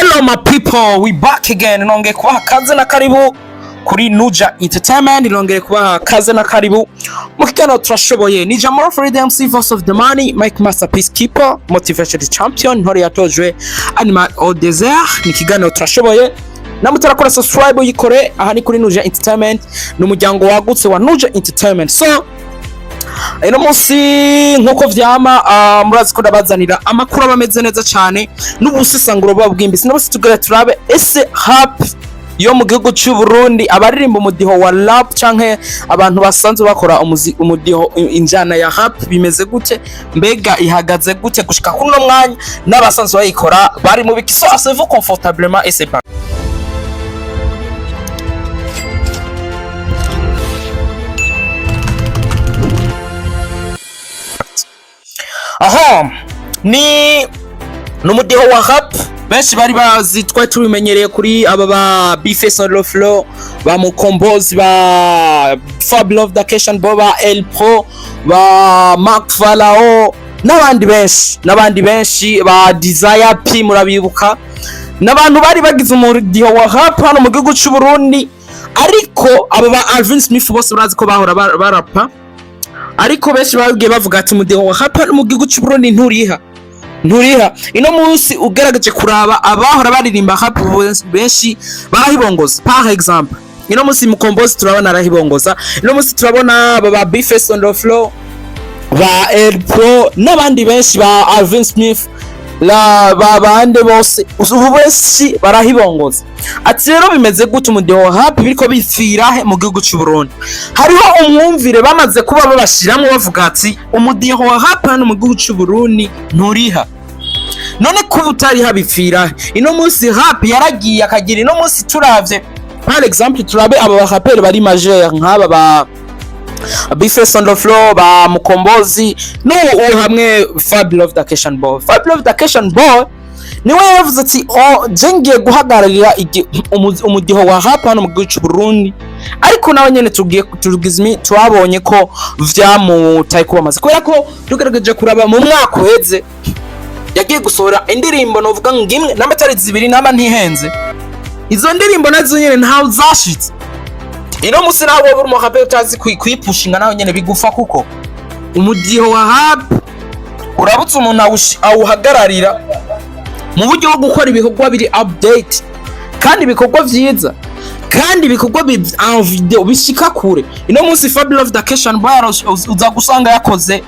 Hello my people, we back again. Nongeye kubaha kaze na karibu kuri Nuja Entertainment, nongeye kubaha kaze na karibu mu kiganiro Turashoboye. Ni Jamal Freedom MC, Voice of the Money, Mike Master, Peacekeeper, Motivation Champion, ntore yatojwe Animal au Desert. Ni ikiganiro Turashoboye. Namwe utarakora subscribe, uyikore. Aha ni kuri Nuja Entertainment, ni umuryango wagutse wa Nuja Entertainment. So ino munsi nk'uko vyama, murazi ko ndabazanira amakuru aba ameze neza cyane n'ubusesanguro buba bwimbitse. N'ubusi tugere turabe ese rap yo mu gihugu cy'u Burundi, abaririmba umudiho wa rap canke abantu basanzwe bakora umudiho, injana ya rap, bimeze gute? Mbega ihagaze gute gushika kuno mwanya? N'abasanzwe bayikora bari mu biki? So asseyez-vous confortablement et c'est parti. Aha ni umudiho wa rap benshi bari bazi, twari tubimenyereye kuri aba ba B-Face on the Floor, ba Mukombozi, ba Fab Love the Cation Bo, ba El Pro, ba Mark Falao n'abandi benshi, n'abandi benshi, ba Desire P, murabibuka. N'abantu bari bagize umudiho wa rap hano mu gihugu cy'u Burundi. Ariko abo ba Alvin Smith bose urazi ko bahora barapa, ariko benshi bagiye bavuga ati umudiho wa rap hano mu gihugu cy'u Burundi nturiha, nturiha. Ino munsi ugaragaje kuraba abahora baririmba rap, benshi barahibongoza. Par exemple, ino munsi Mukombozi turabona arahibongoza, ino munsi turabona aba ba B-Face on the Floor, ba El Pro n'abandi benshi, ba Alvin Smith, la ba bande bose, ubu benshi barahibongoza. Ati rero bimeze gute? Umudiho wa rap biriko bipfira he mu gihugu cy'u Burundi? Hariho umwumvire bamaze kuba babashiramwo, bavuga ati umudiho wa rap hano mu gihugu cy'u Burundi nturiha. None kuba utariha bipfira he? Ino munsi rap yaragiye akagira, ino munsi turavye par exemple, turabe aba baraperi bari majeur nk'aba ba B-Face on the Floor, ba Mukombozi, n'ubu hamwe Fab Love the Cation Boy. Fab Love the Cation Boy niwe yavuze ati: "Oh, je ngiye guhagararira umudiho wa rap hano mu gihugu cy'u Burundi." Ariko nawe nyene tugiye tugize, twabonye ko vyamutaye kubamaze, kubera ko tugerageje kuraba mu mwaka uheze yagiye gusohora indirimbo, novuga ngo imwe n'amatari zibiri, naba ntihenze. Izo ndirimbo nazo nyene ntawe zashitse. Ino musi nawe wowe uri umuraperi utazi kwipushinga, nawe nyene bigufa, kuko umudiho wa rap urabutse umuntu awuhagararira mu buryo bwo gukora ibikorwa biri update, kandi ibikorwa vyiza, kandi ibikorwa en video bishika kure. Ino munsi Fab Love the Cation Boy uza gusanga yakoze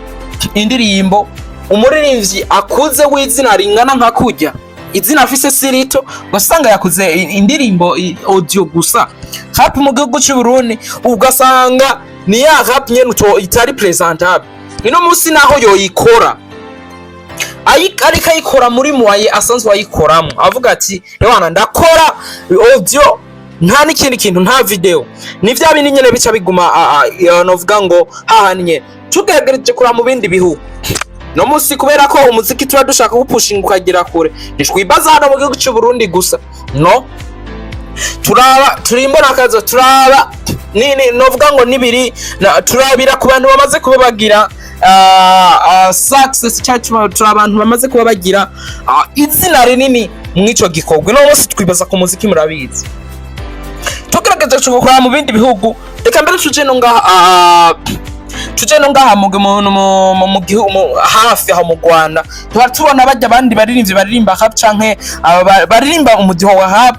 indirimbo, umuririmbyi akuze w'izina ringana nka kurya izina afise si rito, ugasanga yakoze indirimbo audio gusa. Rap mu gihugu cy'u Burundi ugasanga ni ya rap nyene itari presentable. Ino munsi naho yoyikora, ariko ayikora muri muwaye asanzwe ayikoramo, avuga ati: "Ewana, ndakora audio, nta n'ikindi kintu, nta video." Ni vya bindi nyene bica biguma, novuga ngo hahandi nyene. Tugerageje kuraba mu bindi bihugu no munsi, kubera ko umuziki tuba dushaka kuwupushinga ukagera kure, ntitwibaza hano mu gihugu cy'u Burundi gusa. No turaba turimbona akazo, turaba ni novuga ngo nibiri turabira ku bantu bamaze kuba bagira success, cyangwa turi abantu bamaze kuba bagira izina rinini mw'ico gikorwa. No munsi twibaza ku muziki, murabizi, tugerageje gukora mu bindi bihugu. Reka mbere tuje no ngaha, tuje no ngaha mu gihugu hafi aho mu Rwanda, tuba tubona bajya abandi baririmbyi baririmba rap canke aba baririmba umudiho wa rap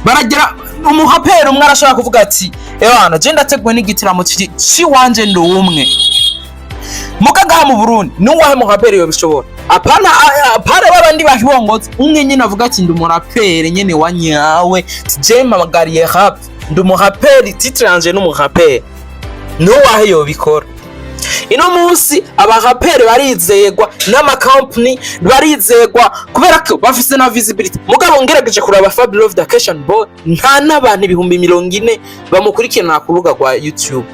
baragira. Umuhaperi umwe arashobora kuvuga ati: "Ewana, je ndateguwe n'igitaramo ciwanje, ndi umwe." Muga ngaha mu Burundi nuwahe muhaperi yobishobora? Apana apana babandi bakibongoza, umwe nyene avuga ati: "Ndi umuraperi nyene wa nyawe, je mpamagariye rap, ndi umuraperi, titre yanje n'umuraperi." Nuwahe yobikora? Ino munsi abaraperi barizegwa n'amakampani, barizegwa kubera ko bafise na visibility. Mugabo ngerageje kuraba Fab Love the Cation Boy, nta n'abantu 40,000 bamukurikirana ku rubuga rwa YouTube,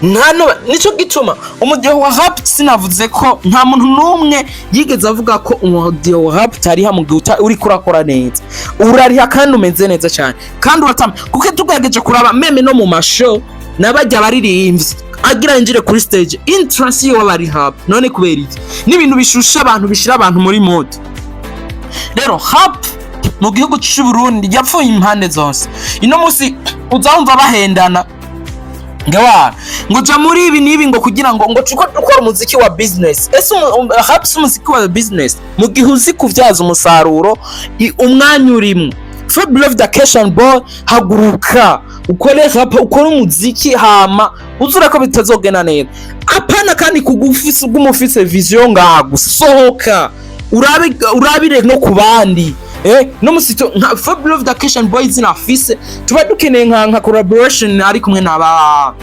nta nico gituma umudiho wa rap, sinavuze ko nta muntu n'umwe yigeze avuga ko umudiho wa rap utariha. Mu gihe uriko urakora neza urariha, kandi umeze neza cyane, kandi uratama, kuko tugerageje kuraba même no mu mashow n'abajya baririmbyi agira yinjire kuri stage, entrance yiwe aba ari rap. None kubera iki? N'ibintu bishusha abantu, bishira abantu muri mode. Rero rap mu gihugu cy'u Burundi yapfuye impande zose. Ino musi uzumva bahendana ngawa ngo ja muri ibi n'ibi, ngo kugira ngo tuko dukora umuziki wa business. Ese rap si umuziki wa business mu gihe uzi kuvyaza umusaruro umwanya urimwo? Fab the Cation Boy, haguruka ukore rap, ukore umuziki, hama uzura ko bitazogenda neza. Apana kandi kugufise ugumufise vision ngaha gusohoka, urabe urabire no ku bandi. No musito nka Fab Love the Cation Boy izina afise, tuba dukeneye nka collaboration ari kumwe n'aba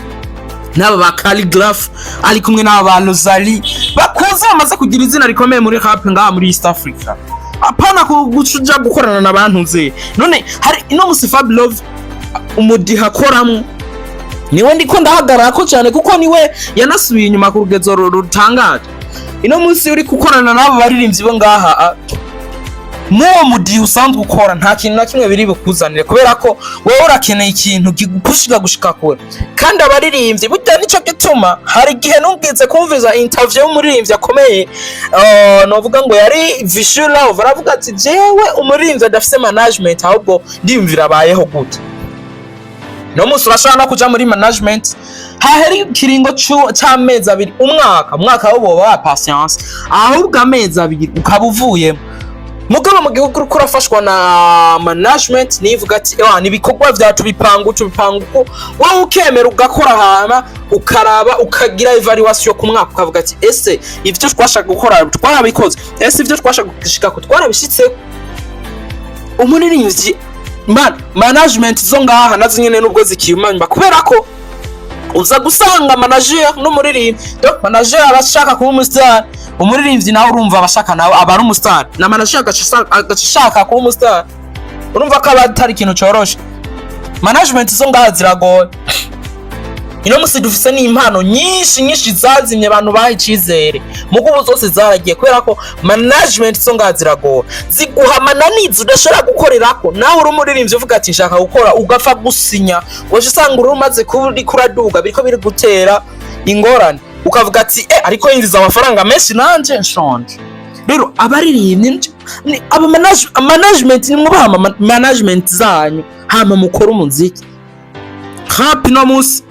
ba Khaligraph, ari kumwe n'aba ba Rosalie bakuze, bamaze kugira izina rikomeye muri rap ngaha muri East Africa. Apana gucuja gukorana n'abantu nze none hari ino musi. Fab Love umudiha akoramwo niwe ndiko ndahagarara ko cyane, kuko niwe yanasubiye inyuma ku rugezo rutangaje. Ino munsi uri gukorana n'abo baririmbyi bo ngaha, muwo mudihe usanzwe ukora, nta kintu na kimwe biri bukuzanire, kubera ko wowe urakeneye ikintu kigupushika gushika kure. Kandi abaririmbyi burya nico gituma hari igihe numvise kumviza interview y'umuririmbyi akomeye, novuga ngo yari Vichou Love, aravuga ati: "Jewe umuririmbyi adafise management, ahubwo ndiyumvira abayeho gute?" No munsi urashobora no kuja muri management, hahera ikiringo c'amezi 2, umwaka, umwaka wo boba wa patience, ahubwo amezi 2 ukaba uvuyemo. Mugabo mu gihugu uriko urafashwa na management, nivuga ati: "Ewa, ni ibikorwa vyacu tubipanga tubipanga uko," wowe ukemera ugakora, hama ukaraba, ukagira evaluation ku mwaka, ukavuga ati: "Ese ivyo twashaka gukora twarabikoze? Ese ivyo twashaka gushikako twarabishitseko?" Umuririmbyi management zo ngaha nazo nyene nubwo zikimanywa, kubera ko uza gusanga manager n'umuririmbyi, donc manager aba ashaka kuba umustar, umuririmbyi nawe urumva aba ashaka nawe aba ari umustar, na manager agaca ashaka kuba umustar. Urumva ko aba atari ikintu coroshe. Management zo ngaha ziragoye. Ino musi dufise n'impano nyinshi nyinshi zazimye, abantu baha icizere, mugo ubu zose zaragiye kubera ko management zo ngaha ziragoye, ziguha amananiza udashobora gukorerako. Nawe uri umuririmbyi uvuga ati: "Nshaka gukora," ugapfa gusinya, waje usanga uri umaze kuba uriko uraduga, biriko biri gutera ingorane, ukavuga ati: "Eh, ariko yinjiza amafaranga menshi, nanje nshonje." Rero abaririmbyi ni aba management, nimwubaha management zanyu, hama mukore umuziki rap.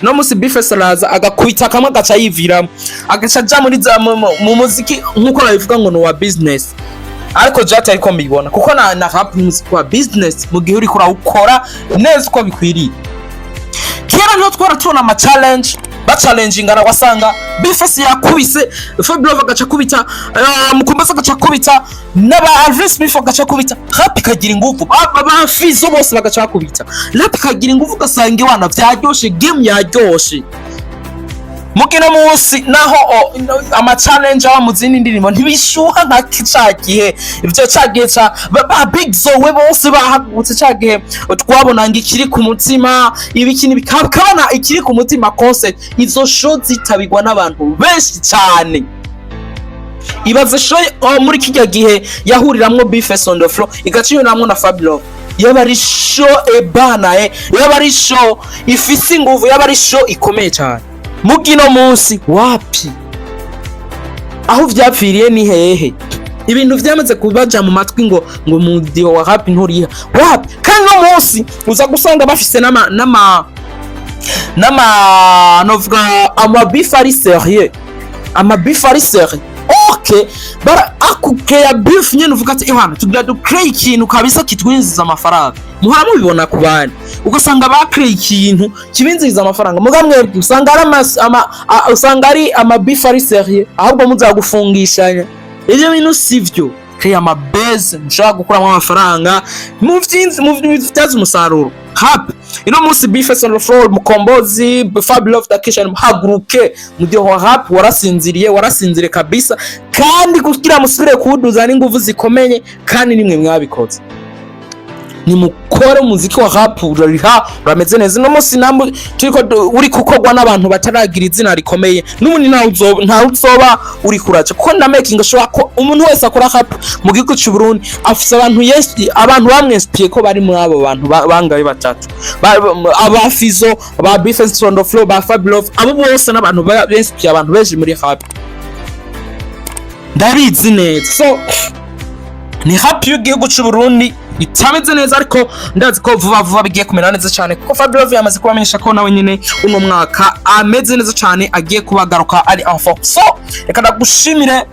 No musi B-Face araza agakubita kamwe, agaca yiviramo, agaca aja muri za mu muziki nkuko babivuga ngo ni uwa business, ariko je atari ko mbibona, kuko na rap ni umuziki wa business mu gihe uriko urawukora neza uko bikwiriye. Kera niho twara tubona ama challenge, bachallengingana, wasanga B-Face yakubise, Fabulov agaca akubita, Mukombozi agaca akubita, n'aba Alvin Smith agaca akubita, rap ikagira ingufu, ba Fizo bose bagaca bakubita, rap ikagira ingufu, ugasanga iwana vyaryoshe, game yaryoshe. Mugino munsi naho ama challenge aba mu zindi ndirimbo ntibishuha nka ca gihe, ivyo ca gihe ca ba Big Zoe bose bahagurutse, ca gihe twabonanga ikiri ku mutima, ibiki n'ibikabana ikiri ku mutima concert, izo show zitabirwa n'abantu benshi cyane. Ibaze show, oh, muri kijya gihe yahuriramwo B-Face on the floor, igaciyuramwo na Fabio, yaba ari show ebana, yaba ari show ifise inguvu, yaba ari show ikomeye cyane. Mugino munsi wapi? Aho vyapfiriye ni hehe? Ibintu vyamaze kubaja mu matwi ngo mudiho wa rap nturiha, wapi. Kandi no munsi uza gusanga bafise n'ama novuga ama beef ari sérieux, ama beef ari sérieux. Okay, bara akukeya beef nyene, uvuga ati: "Ehana, tugira du create ikintu kabisa kitwinjiza amafaranga." Muhora mubibona ku bandi, ugasanga ba create ikintu kibinjiza amafaranga, muga mwebwe usanga ari usanga ari ama beef ari sérieux, ahubwo muzagufungishanya. Ivyo bintu sivyo. Create ama base mushobora gukuramo amafaranga, mu vyinzi umusaruro rap. Ino munsi B-Face on the floor, Mukombozi, Fab Love Takisha, muhaguruke. Mudiho wa rap warasinziriye, warasinziriye kabisa, kandi kugira musubire kuwuduza n'inguvu zikomeye, kandi nimwe mwabikoze. Nimukore umuziki wa rap, urariha, urameze neza. Ino munsi namwe turiko uri gukorwa n'abantu bataragira izina rikomeye, n'ubundi ntawe uzoba uri kuraca, kuko na making ashobora ko umuntu wese akora rap mu gihugu cy'u Burundi afise abantu, yes, abantu bamwinspiye ko bari muri abo bantu bangaye batatu, aba Fizo, ba B-Face on the floor, ba Fab Love, abo bose n'abantu binspiye abantu benshi muri rap, ndabizi neza. So Ni rap y'igihugu cy'u Burundi itameze neza, ariko ndazi ko vuba vuba bigiye kumera neza cyane, kuko Fabio yamaze kubamenyesha ko nawe nyine uno mwaka ameze neza cyane, agiye kubagaruka ari en force. So reka ndagushimire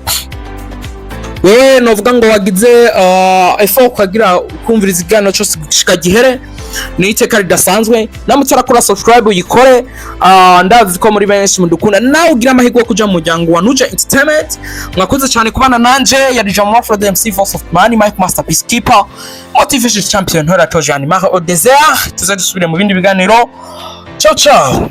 wewe novuga ngo wagize effort ukagira kumviriza ikiganiro cyose gushika gihere. Ni iteka ridasanzwe. Namutse arakora subscribe, uyikore. Ndazi ko muri benshi mudukunda, nawe ugira amahirwe yo kuja mu muryango wa Nuja Entertainment. Mwakoze cyane kubana nanje. Yari Jean Fred MC, Voice of Money, Mike Master, Peacekeeper, Motivation Champion, Hora Toje Animal au Désert. Tuze dusubire mu bindi biganiro. Ciao ciao.